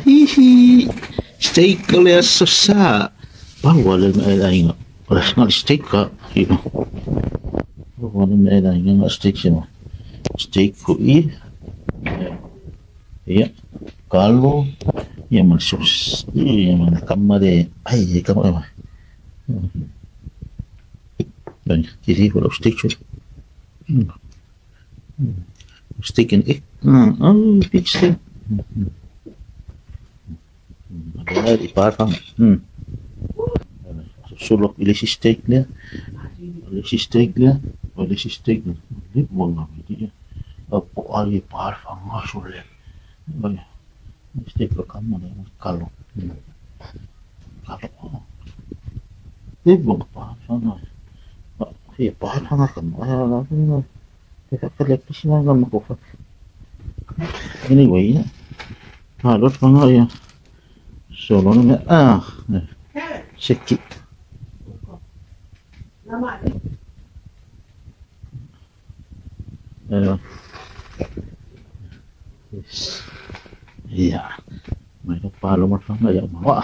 Hihi. Steak o le aso sa. Pau le me la inga. O le nga steak ka. O le me la inga nga steak se mo. Steak ko i. Ia. Kalo. Ia ma sos. Ia ma kama de. Ai kama ma. Ben, kisi ko steak. Steak and egg. Oh, big steak. Ada di parang. Sulok ilisi steak dia. Ilisi steak dia. Ilisi steak dia. Lip wang dia. Apa ali parang ngasulit. Steak lo kamu deh kalau. Kalau. Lip wang parang. Iya parang kan. Anyway, lot fanga ya. Solo na ah. Sikit. Yes. Iya. May palo mo fanga ya mawa.